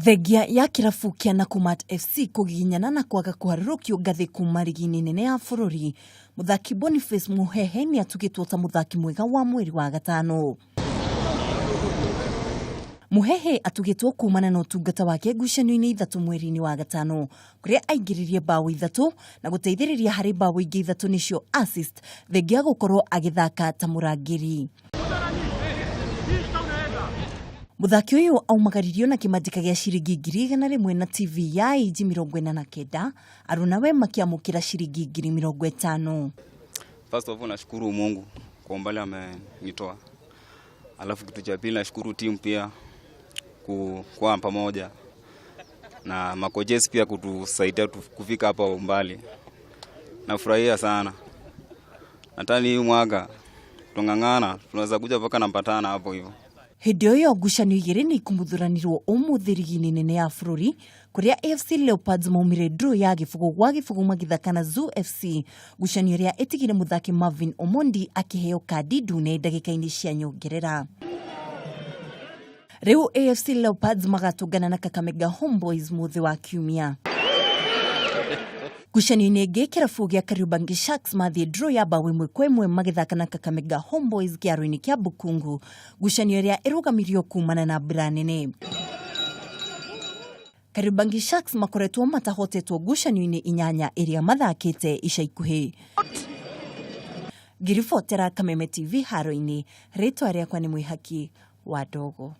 Thengia ya kĩrabu kĩa Nakumatt FC kũgiginyana na kwaga kũharũrũkio ngathĩ kuma rigi-inĩ nene ya bũrũri, mũthaki Boniface Muhehe nĩ atugĩtwo ta mũthaki mwega wa mweri wa gatano. Muhehe atugĩtwo kumana na ũtungata wake ngucanio-inĩ ithatũ mweri-inĩ wa gatano kũrĩa aingĩririe mbaũ ithatũ na gũteithĩrĩria harĩ mbaũ ingĩ ithatũ nĩcio assist thengia gũkorwo agĩthaka ta mũrangĩri. Mũthaki ũyũ aumagaririo na kĩmanjĩka gĩa ciringi 100,000 na TV ya inji 49, arunawe makĩamũkĩra ciringi 50,000. First of all, nashukuru Mungu kwa umbali amenitoa. Alafu kitu cha pili nashukuru timu pia kuwa pamoja na makoches pia kutusaidia kufika hapa umbali. Nafurahia sana. Nadhani hii mwaka tung'ang'ana, tunaweza kuja mpaka namba 5 hapo hivyo. Hĩndĩ ĩyo ngucanio igĩrĩ nĩ ikumuthuranirwo ũmũthĩ rigi-inĩ nene ya bũrũri kũrĩa AFC Leopards maumire draw ya 0-0 magĩthaka na Zoo FC, ngucanio ĩrĩa ĩtigire mũthaki Marvin Omondi akĩheo kandi ndune ndagĩka-inĩ cia nyongerera. Rĩu AFC Leopards magatũngana na Kakamega Homeboys mũthĩ wa Kiumia. Ngucanio-inĩ ĩngĩ kĩrabu gĩa Kariobangi Sharks mathiĩ draw ya 1-1 magĩthaka na Kakamega Homeboys kĩaro-inĩ kĩa Bukungu, ngucanio ĩrĩa ĩrũgamirio kumana na mbura nene. Kariobangi Sharks makoretwo matahotetwo ngucanio-inĩ 8 ĩrĩa mathakĩte ica ikuhĩ. Ngĩribotera Kameme TV haro-inĩ, rĩtwa rĩakwa nĩ Mwĩhaki wa Ndogo.